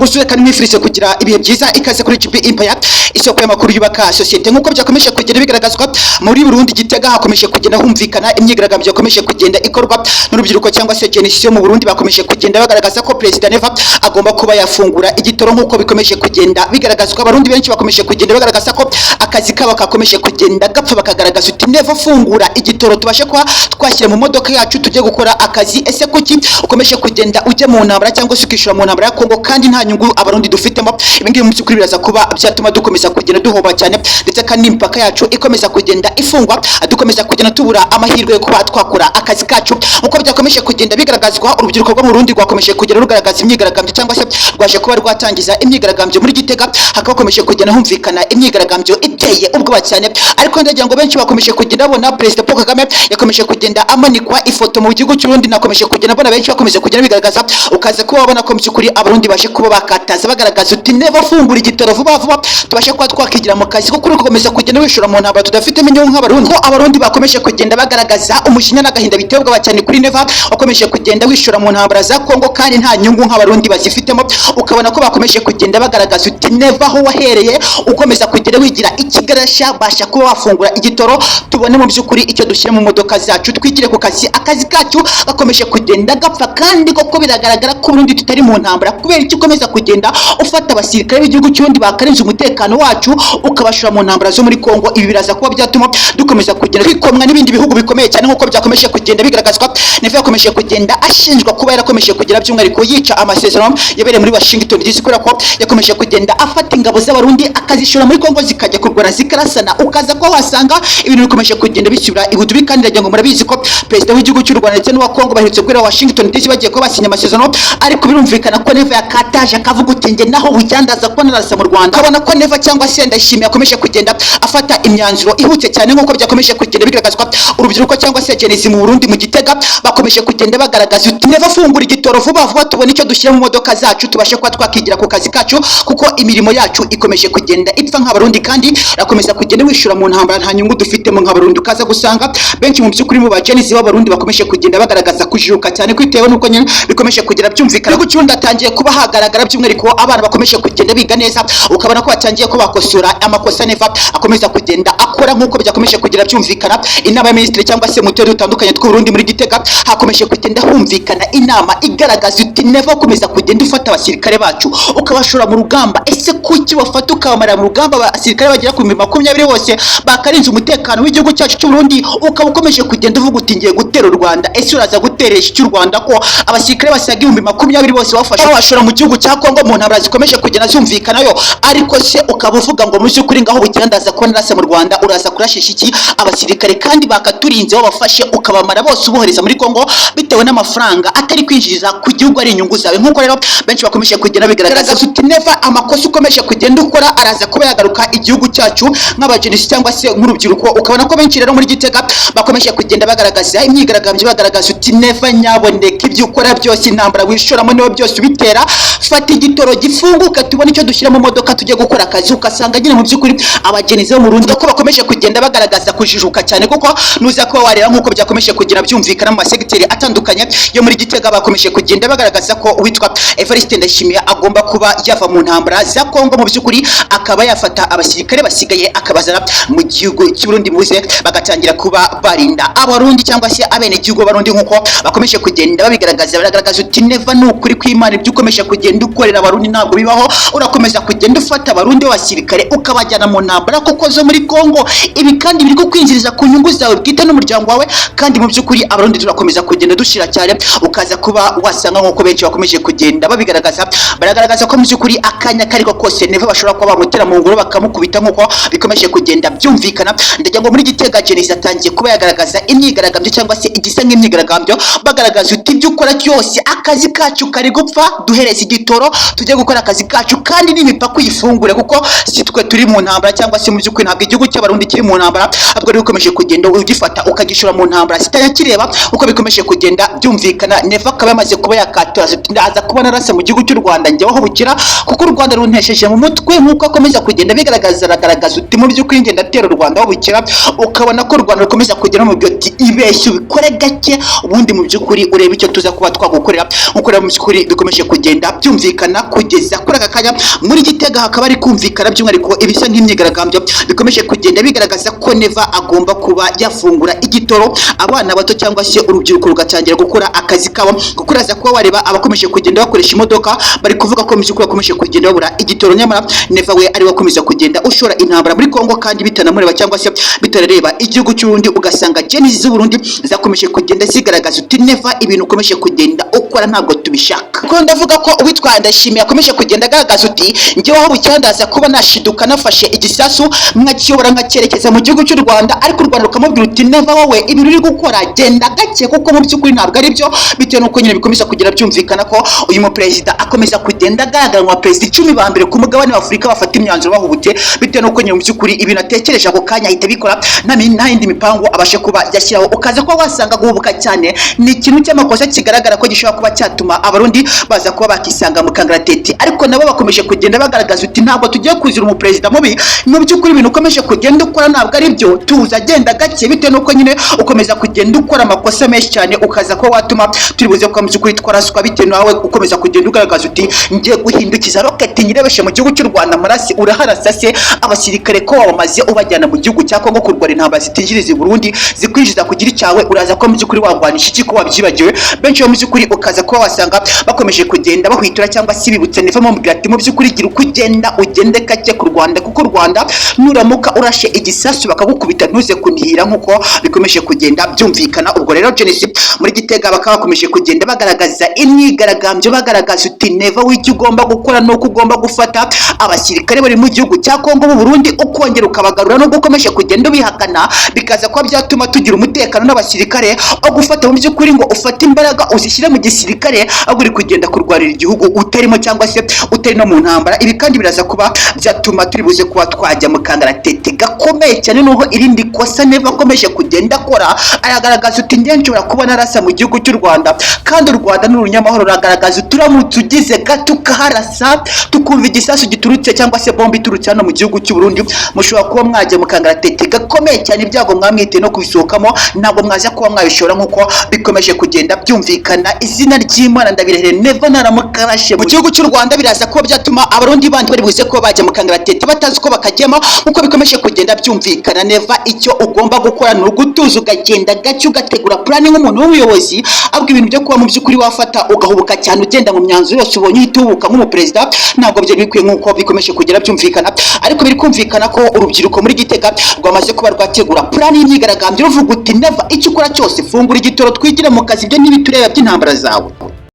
Ngusuze kandi mwifurize kugira ibihe byiza. Ikaze kuri GP Empire, isoko y'amakuru yubaka sosiyete. Nk'uko byakomeje kugenda bigaragazwa, muri Burundi Gitega hakomeje kugenda humvikana imyigaragambyo yakomeje kugenda ikorwa n'urubyiruko cyangwa se jeunesse mu Burundi. Bakomeje kugenda bagaragaza ko Perezida Neva agomba kuba yafungura igitoro. Nk'uko bikomeje kugenda bigaragazwa, Abarundi benshi bakomeje kugenda bagaragaza ko akazi kabo kakomeje kugenda gapfa, bakagaragaza uti: "Neva, fungura igitoro tubashe kuba twashyira mu modoka yacu tujye gukora akazi. Ese kuki ukomeje kugenda ujya mu ntambara cyangwa se ukishura mu ntambara ya Kongo kandi nta nyungu Abarundi dufitemo?" Ibi ngibi mu by'ukuri biraza kuba byatuma dukomeza kugenda duhoba cyane, ndetse kandi n'imipaka yacu ikomeza kugenda ifungwa, dukomeza kugenda tubura amahirwe yo kuba twakora akazi kacu. Uko byakomeje kugenda bigaragazwa, urubyiruko rwo mu Burundi rwakomeje kugenda rugaragaza imyigaragambyo cyangwa se rwaje kuba rwatangiza imyigaragambyo muri Gitega. Hakaba hakomeje kugenda humvikana imyigaragambyo iteye ubwoba cyane, ariko ndagira ngo benshi bakomeje kugenda babona Perezida Paul Kagame yakomeje kugenda amanikwa ifoto mu gihugu cy'u Burundi. Nakomeje kugenda mbona benshi bakomeje kugenda bigaragaza, ukaza kuba wabona ko mu by'ukuri Abarundi baje kuba bakataza, bagaragaza uti: "Neva, fungura igitoro vuba vuba tubashe kuba twakigira mu kazi, kuko uri gukomeza kugenda wishura mu ntambara tudafitemo inyungu nk'Abarundi." Ko Abarundi bakomeje kugenda bagaragaza umujinya n'agahinda biteye ubwoba cyane kuri Neva wakomeje kugenda wishura mu ntambara za Kongo kandi nta nyungu nk'Abarundi bazifitemo. Ukabona ko bakomeje kugenda bagaragaza uti: "Neva, aho wahereye ukomeza kugenda wigira ikigarasha, basha kuba wafungura igitoro tubone mu by'ukuri icyo dushyira mu modoka zacu, twigire ku kazi. Akazi kacu gakomeje kugenda gapfa, kandi koko biragaragara ko Burundi tutari mu ntambara. Kubera icyo ukomeza kugenda ufata abasirikare b'igihugu cy'Uburundi bakarinze umutekano wacu ukabashora mu ntambara zo muri Kongo?" Ibi biraza kuba byatuma dukomeza kugenda twikomwa n'ibindi bihugu bikomeye cyane. Nk'uko byakomeje kugenda bigaragazwa, Neva yakomeje kugenda ashinjwa kuba yarakomeje kugira by'umwihariko yica amasezerano yabereye muri Washington DC, kubera ko yakomeje kugenda afata ingabo z'Abarundi akazishora muri Kongo, zikajya kurwana zikarasana, ukaza ko wasanga ibintu bikomeje kugenda bisubira ibudubi. Kandi ndagira ngo murabizi ko perezida w'igihugu cy'u Rwanda ndetse n'uwa Kongo baherutse guhera Washington DC bagiye kuba basinya amasezerano, ariko birumvikana ko Neva yakataje akavuga uti: "Njye naho bujyandaza ko narasa mu Rwanda." Ukabona ko Neva cyangwa se Ndayishimiye akomeje kugenda afata imyanzuro ihutse cyane. Nk'uko byakomeje kugenda bigaragazwa, urubyiruko cyangwa se jeunesse mu Burundi mu Gitega bakomeje kugenda bagaragaza uti: "Neva, fungura igitoro vuba vuba tubone icyo dushyira mu modoka zacu, tubashe kuba twakigira ku kazi kacu, kuko imirimo yacu ikomeje kugenda ipfa nk'Abarundi, kandi urakomeza kugenda wishura mu ntambara nta nyungu dufitemo nk'Abarundi." Ukaza gusanga benshi mu by'ukuri mu ba jeunesse b'Abarundi bakomeje kugenda bagaragaza kujijuka cyane, kwitewe n'uko nyine bikomeje kugenda byumvikana. Igihugu cy'Uburundi hatangiye kuba hagaragara by'umwihariko abana bakomeje kugenda biga neza, ukabona ko batangiye ko bakosora amakosa Neva akomeza kugenda akora. Nk'uko byakomeje kugenda byumvikana, inama ya minisitiri cyangwa se mu turere dutandukanye tw'u Burundi muri Gitega hakomeje kugenda humvikana inama igaragaza uti: "Neva, ukomeza kugenda ufata abasirikare bacu ukabashora mu rugamba. Ese kuki bafata ukabamara mu rugamba abasirikare bagera ku 20,000 bose bakarinze umutekano w'igihugu cyacu cy'u Burundi, ukaba ukomeje kugenda uvuga uti: 'Ngiye gutera u Rwanda'? Ese uraza guteresha icy'u Rwanda ko abasirikare basaga 20,000 bose bafashe babashora mu gihugu cya Kongo mu ntambara zikomeje kugenda zumvikanayo? Ariko se ukaba uvuga ngo mu by'ukuri ngaho bukira ndaza kuba narasa mu Rwanda, uraza kurashisha iki abasirikare kandi bakaturinze, babafashe ukabamara bose ubohereza muri Kongo bitewe n'amafaranga atari kwinjiriza ku gihugu, ari inyungu zawe?" Nk'uko rero benshi bakomeje kugenda bigaragaza uti: "Neva, amakosa ukomeje kugenda ukora araza kuba yagaruka igihugu cyacu nk'aba jeunesse cyangwa se nk'urubyiruko." Ukabona ko benshi rero muri Gitega bakomeje kugenda bagaragaza imyigaragambyo, bagaragaza uti: "Neva, nyaboneka, ibyo ukora byose, intambara wishoramo niwe byose ubitera. Fata igitoro gifunguka tubone icyo dushyira mu modoka tujye gukora akazi." Ugasanga nyine mu by'ukuri aba jeunesse bo mu Burundi ko bakomeje kugenda bagaragaza kujijuka cyane, kuko nuza kuba wareba nk'uko byakomeje kugenda byumvikana mu masegiteri atandukanye yo muri Gitega, bakomeje kugenda bagaragaza ko uwitwa Evariste Ndayishimiye agomba kuba yava mu ntambara za Kongo, mu by'ukuri akaba yafata abasirikare basigaye akabazana mu gihugu cy'Uburundi, muze bagatangira kuba barinda Abarundi cyangwa se abenegihugu b'Abarundi. Nk'uko bakomeje kugenda babigaragaza, baragaragaza uti: "Neva, ni ukuri kw'Imana, ibyo ukomeje kugenda ukorera Abarundi ntabwo bibaho. Urakomeza kugenda ufata Abarundi b'abasirikare ukabajyana mu ntambara koko zo muri Kongo, ibi kandi biri kukwinjiriza ku nyungu zawe bwite n'umuryango wawe, kandi mu by'ukuri Abarundi turakomeza kugenda dushira cyane." Ukaza kuba wasanga nk'uko benshi bakomeje kugenda babigaragaza, baragaragaza ko mu by'ukuri akanya kariko kose Neva bashobora kuba bamutera mu ngoro bakamukubita, nk'uko bikomeje kugenda byumvikana. Ndagira ngo muri Gitega jeunesse atangiye kuba yagaragaza imyigaragambyo cyangwa se igisa nk'imyigaragambyo, bagaragaza uti: "Ibyo ukora cyose, akazi kacu kari gupfa. Duhereze igitoro tujye gukora akazi kacu, kandi n'imipaka uyifungure, kuko si twe turi mu ntambara cyangwa se mu by'ukuri ntabwo igihugu cy'Abarundi kiri mu ntambara, ahubwo rero ukomeje kugenda ugifata ukagishora mu ntambara zitanakireba." Uko bikomeje kugenda byumvikana, Neva akaba yamaze kuba yakatura ati: "Ndaza kuba narasa mu gihugu cy'u Rwanda njyewe aho bukira, kuko u Rwanda runtesheje mu mutwe." Nk'uko akomeza kugenda bigaragaza, aragaragaza uti: "Mu by'ukuri ngenda atera u Rwanda aho bukira." Ukabona ko u Rwanda rukomeza kugera mu byo uti: "Ibeshye ubikore gake ubundi." Ubundi mu by'ukuri urebe icyo tuza kuba twagukorera. Nk'uko rero mu by'ukuri bikomeje kugenda byumvikana kugeza kuri aka kanya, muri Gitega hakaba ari kumvikana by'umwihariko ibisa nk'imyigaragambyo bikomeje kugenda bigaragaza ko Neva agomba kuba yafungura igitoro, abana bato cyangwa se urubyiruko rugatangira gukora akazi kabo, kuko uraza kuba wareba abakomeje kugenda bakoresha imodoka bari kuvuga ko mu by'ukuri bakomeje kugenda babura igitoro, nyamara Neva we ari we wakomeza kugenda ushora intambara muri Kongo kandi bitanamureba cyangwa se bitarareba igihugu cy'Uburundi. Ugasanga Gen-Z z'Uburundi zakomeje kugenda zigaragaza uti: "Neva, ibintu ukomeje kugenda ukora ntabwo tubishaka." Kuko ndavuga ko uwitwa Ndayishimiye akomeje kugenda agaragaza uti: "Njyewe aho bucyandaza kuba nashiduka nafashe igisasu nkakiyobora nkacyerekeza mu gihugu cy'u Rwanda." Ariko u Rwanda rukamubwira uti: "Neva, wowe ibintu uri gukora genda gake, kuko mu by'ukuri ntabwo ari byo," bitewe n'uko nyine bikomeza kugenda byumvikana ko uyu muperezida akomeza kugenda agaragara nka perezida 10 ba mbere ku mugabane wa Afurika bafata imyanzuro bahubutse, bitewe n'uko nyine mu by'ukuri ibintu atekereje ako kanya ahita abikora, nta yindi mipango abashe kuba yashyiraho. Ukaza kuba wasanga guhubuka cyane ni ikintu cy'amakosa kigaragara ko gishobora kuba cyatuma Abarundi baza kuba bakisanga mu kangaratete. Ariko nabo bakomeje kugenda bagaragaza uti: "Ntabwo tugiye kuzira umuperezida mubi. Mu by'ukuri ibintu ukomeje kugenda ukora ntabwo ari byo, tuza, agenda gake," bitewe n'uko nyine ukomeza kugenda ukora amakosa menshi cyane, ukaza kuba watuma turi buze kuba mu by'ukuri twaraswa, bitewe nawe ukomeza kugenda ugaragaza uti: "Ngiye guhindukiza roketi nyirebeshe mu gihugu cy'u Rwanda." Marasi uraharasa se abasirikare ko wabamaze ubajyana mu gihugu cya Kongo kurwana intambara zitinjiriza i Burundi, zikwinjiza kugira icyawe? Uraza ko mu by'ukuri warwanisha iki ko wabyibagiwe? Benshi mu by'ukuri ukaza kuba wasanga bakomeje kugenda bahwitura cyangwa se bibutsa Neva, bamubwira ati: "Mu by'ukuri gira uko ugenda, ugende gake ku Rwanda, kuko u Rwanda nuramuka urashe igisasu bakagukubita ntuze kunihira," nk'uko bikomeje kugenda byumvikana. Ubwo rero Gen-Z muri Gitega bakaba bakomeje kugenda bagaragaza imyigaragambyo, bagaragaza uti: "Neva, w'icyo ugomba gukora ni uko ugomba gufata abasirikare bari mu gihugu cya Kongo b'u Burundi, ukongera ukabagarura nubwo ukomeje kugenda ubihakana, bikaza kuba byatuma tugira umutekano n'abasirikare, aho gufata mu by'ukuri ngo ufate imbaraga uzishyire mu gisirikare ahubwo uri kugenda kurwanira igihugu utarimo cyangwa se utari no mu ntambara. Ibi kandi biraza kuba byatuma turi buze kuba twajya mu kangaratete gakomeye cyane." Noneho irindi kosa Neva akomeje kugenda akora, aragaragaza uti: "Njye nshobora kuba narasa mu gihugu cy'u Rwanda, kandi u Rwanda ni urunyamahoro." Ruragaragaza uti: "Uramutse ugize gato ukaharasa, tukumva igisasu giturutse cyangwa se bombe iturutse hano mu gihugu cy'u Burundi, mushobora kuba mwajya mu kangaratete gakomeye cyane. Ibyago mwamwiteye no kubisohokamo ntabwo mwaza kuba mwabishobora," nk'uko bikomeje kugenda byumvikana. Izina ry'Imana ndabirehere, Neva naramukarashe mu gihugu cy'u Rwanda, biraza kuba byatuma Abarundi bandi bari buze kuba bajya mu kangaratete batazi uko bakajyamo, nk'uko bikomeje kugenda byumvikana. Neva, icyo ugomba gukora ni ugutuza, ukagenda gake, ugategura plan nk'umuntu w'umuyobozi, ahubwo ibintu byo kuba mu by'ukuri wafata ugahubuka cyane, ugenda mu myanzuro yose ubonye uhita uhubuka nk'umuperezida, ntabwo byari bikwiye, nk'uko bikomeje kugenda byumvikana. Ariko biri kumvikana ko urubyiruko muri Gitega rwamaze kuba rwategura plan y'imyigaragambyo, ruvuga uti: "Neva, icyo ukora cyose fungura igitoro twigire mu kazi, ibyo ntibitureba by'intambara zawe."